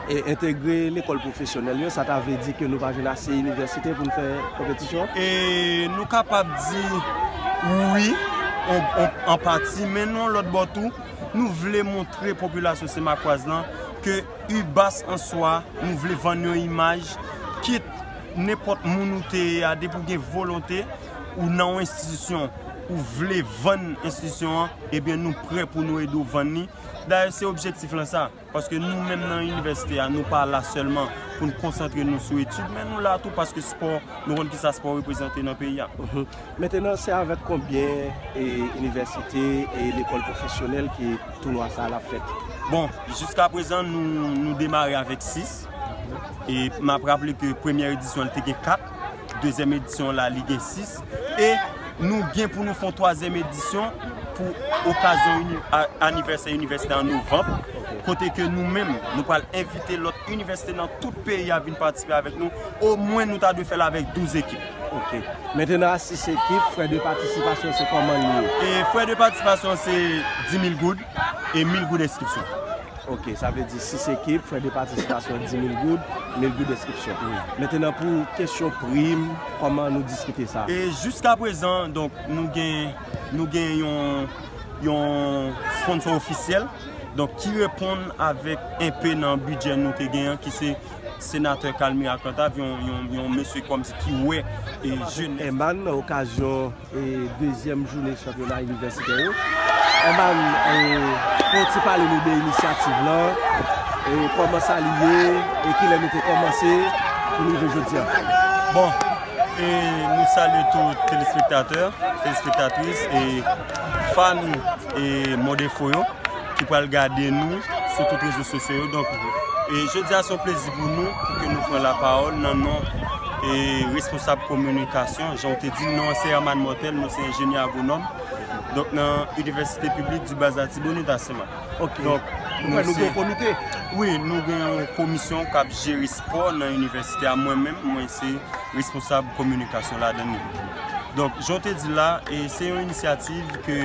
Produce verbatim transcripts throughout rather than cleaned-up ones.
E entegre lekòl pwofesyonèl yo, sa ta vle di ke nou pa jwenn ase inivèsite pou n fè konpetisyon? E nou kapab di wi, an, an, an pati, men nan lòt bò tou, nou vle montre popilasyon senmakwaz lan ke UBAS an swa, nou vle vann yon imaj, kit nenpòt moun ou te ye a, depi w gen volonte, ou nan yon enstitisyon, ou vle vann enstitisyon an, ebyen nou prè pou nou ede w vann li. Dayè, se objektif lan sa. Paske nou menm nan inivèsite a, nou pa la sèlman pou n konsantre nou sou etid, men nou la tou paske spò, nou konn kisa spò reprezante nan peyi a. Mhm. Mentenan, se avèk konbyen, e, inivèsite e lekòl pwofesyonèl ke tounwa sa a l ap fèt? Bon, jiskaprezan, nou, nou demare avèk sis. E m ap raple ke premyè edisyon, li te gen kat. Dezyèm edisyon la, li gen sis. E nou gen pou nou fè yon twazyèm edisyon pou okazyon ini-, a-, anivèsè inivèsite an novanm, kote ke nou menm, nou pral envite lòt inivèsite nan tout peyi a vin patisipe avèk nou. Omwen, nou ta dwe fè l avèk douz ekip. Ok. Mentenan, a sis ekip, frè de patisipasyon se kòman l ye? E frè de patisipasyon se di mil goud e mil goud enskripsyon. Ok, sa vle di sis ekip, frè de patisipasyon di mil goud, mil goud enskripsyon. Wi. Mentenan, pou kesyon prim, kòman nou diskite sa? E jiskaprezan, donk, nou gen, nou gen yon, yon sponsò ofisyèl, donk, ki reponn avèk enpe nan bidjè nou te genyen, ki se senatè Calmy Arcantave, yon, yon, yon mesye kòmsi ki wè, e, jenès. Eman, nan okazyon e dezyèm jounen chanpyona inivèsitè yo. Eman, e, fè yon ti pale nou de inisyativ lan, e kòman sa li ye, e kilè nou te kòmanse pou nou rive jodi a? Bon, e nou salye tout telespektatè, telespektatris, e fan, e Modefo yo ki pral gade nou sou tout rezo sosyo yo. Donk, e jodi a se yon plezi pou nou, pou ke nou pran lapawòl nan non, e responsab kominikasyon, jan w te di, non an se Herman Mortel, nou se enjenyè agwonòm. Donk, nan Inivèsite Piblik di Baz Latibonit a Senmak. Ok. Donk, nou gen yon komite? Wi, nou gen yon komisyon k ap jere spò nan inivèsite a. Mwen menm, mwen se responsab kominikasyon ladan li. Donk, jan w te di la, e se yon inisyativ ke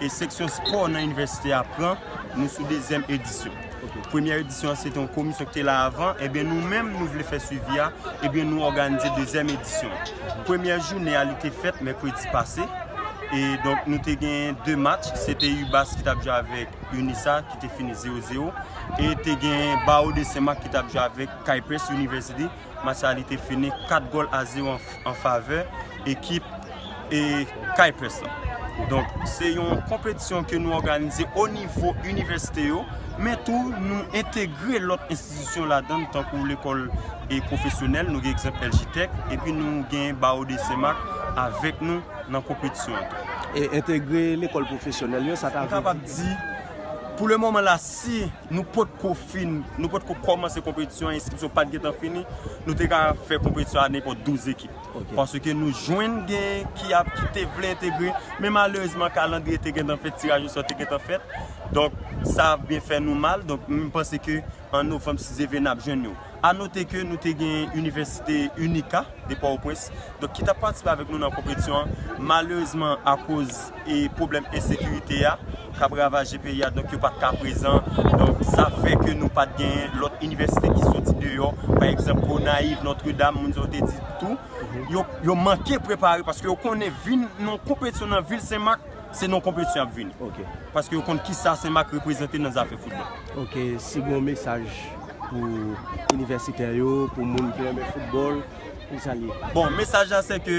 e seksyon spò nan inivèsite a pran, nou sou dezyèm edisyon. Ok. Premyè edisyon an, se te yon komisyon ki te la avan, ebyen nou menm, nou vle fè swivi a, ebyen nou òganize dezyèm edisyon. Premyè jounen an, li te fèt mèkredi pase, e donk nou te gen de match, se te UBAS ki t ap jwe avèk UNISA, ki te fini zewo zewo, e te gen Barreau de Saint-Marc ki t ap jwe avèk Cypress University. Match la, li te fini kat gòl a zewo an, an favè ekip, e, Cypress lan. Donk, se yon konpetisyon ke nou òganize o nivo inivèsite yo, men tou nou entegre lòt enstitisyon ladan l, tankou lekòl, e, pwofesyonèl, nou gen egzanp L J Tech, epi nou gen Barreau de Saint-Marc avèk nou nan konpetisyon an tou. E entegre lekòl pwofesyonèl yo, sa ta vle di? Pou le moman la, si nou potko fin, nou potko kòmanse konpetisyon an, enskripsyon pa t gentan fini, nou te ka fè konpetisyon a nenpòt douz ekip. Ok. Paske nou jwenn gen ki ap, ki te vle entegre, men malerezman, kalandriye te gentan fèt, tiraj osò te gentan fèt. Donk, sa ap byen fè nou mal. Donk, m panse ke an novanm, si Dye vle, n ap jwenn yo. A note ke nou te gen Inivèsite UNICA de Pòtoprens, donk, ki t ap patisipe avèk nou nan konpetisyon an. Malerezman, akoz e pwoblèm ensekirite a k ap ravaje peyi a, donk, yo pa t ka prezan. Donk, sa fè ke nou pa t gen lòt inivèsite ki soti deyò. Pa egzanp, Gonayiv, Nòtredam, moun sa yo te di tou, yo, yo manke prepare paske yo konnen vin nan konpetisyon nan vil Senmak, se nan konpetisyon y ap vini. Ok. Paske yo konn kisa Senmak reprezante nan zafè foutbòl. Ok, si gen yon mesaj pou inivèsitè yo, pou moun ki renmen foutbòl, pou sa l ye? Bon, mesaj la se ke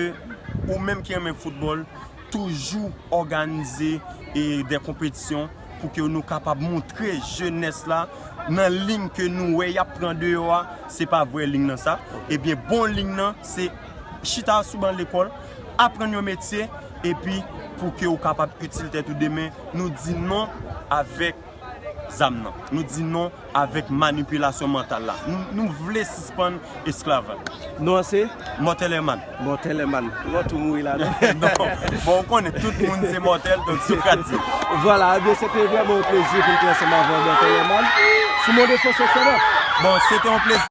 ou menm ki renmen foutbòl, toujou òganize, e, de konpetisyon pou ke nou kapab montre jenès la nan liy ke nou wè y ap pran deyò a, se pa vrè liy nan sa. Ebyen, bon liy nan, se chita sou ban lekòl, aprann yon metye, epi pou ke ou kapab itil tèt ou demen, nou di non avèk zam nan. Nou di non avèk manipilasyon mantal la. Nou, nou vle sispann esklavaj. Non an se? Mortel Herman. Mortel Herman. Lòt ou mouri la, non? Non. Bon, ou konnen, tout moun se mòtèl, donk Sokrat di. Vwala, ebyen, se te vrèman yon plezi pou n te ansanm avè w, Mortel Herman. Sou Modefo senk san nèf. Bon, se te yon plezi